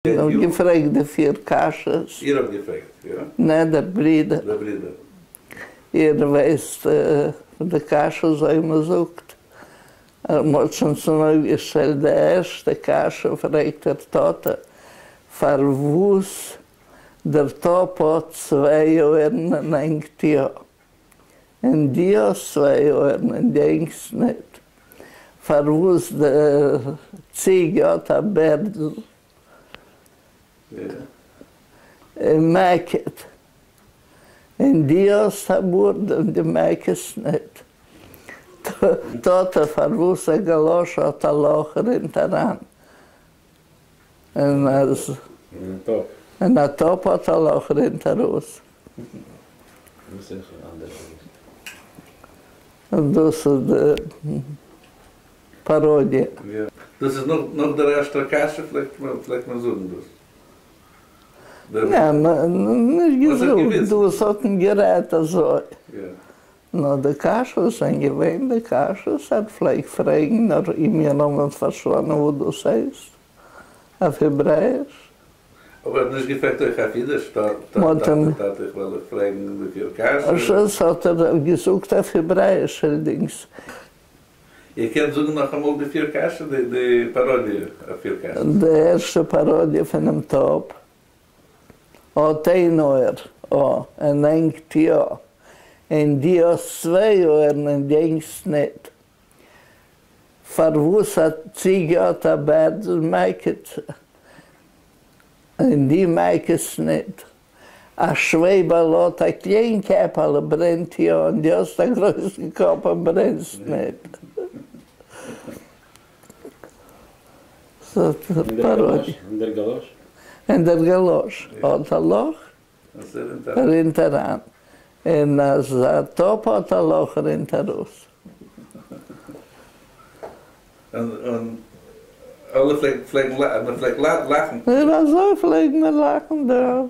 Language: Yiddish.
האט געפרעגט די פיר קשיות. איר האט געפרעגט, יא? נע, דער ברודער. דער ברודער. איר ווייסט די קשיא אזוי מען זאגט? מען האט שוין צונויפגעשטעלט די ערשטע קשיא, פרעגט ער טאטע פארוואס דער טאפ האט צוויי אויערן און ענגט יא, און דו האסט צוויי אויערן און דו ענגסט ניט? פארוואס די ציג האט א בערדל און מעקעט, און דו האסט א בארד און דו מעקעסט ניט? טאטע, פארוואס א גאלאש האט א לאך רינט אריין, און א טאפ האט א לאך רינט ארויס? און דאס איז די פאראדיע. דאס איז נאך דער ערשטער קשיא פלעגט מען זאגן דאס? ניין, נישט געזאגט, דאס האט מען גערעדט אזוי. נאר די קשיות זענען געווען די קשיות, ער פלעגט פרעגן, נאר מיר האבן פארשטאנען וואס דאס הייסט אויף העברעאיש. אבער ער האט נישט געפרעגט אויך אויף אידיש, טאטע טאטע איך וועל דיך פרעגן די פיר קשיות. האט ער געזאגט אויף העברעאיש אלדינגס. איר קענט זאגן נאכאמאל די פיר קשיות, די פאראדיע אויף פיר קשיות? די ערשטע פאראדיע פונעם טאפ האט איין אויער, א, און ענגט יא, און דו האסט צוויי אויערן און דו ענגסט ניט. פארוואס א ציג האט א בערד מעקעט און דו מעקעסט ניט? א שוועבעלע האט א קליין קעפעלע ברענט יא און דו האסט א גרויסן קאפ און ברענסט ניט. און דער גאלאש? און דער גאלאש האט א לאך רינט אריין, און אז א טאפ האט א לאך רינט ארויס. און אלע פלעגן, מען פלעגט לאכן. און אזוי פלעגן מיר לאכן דא.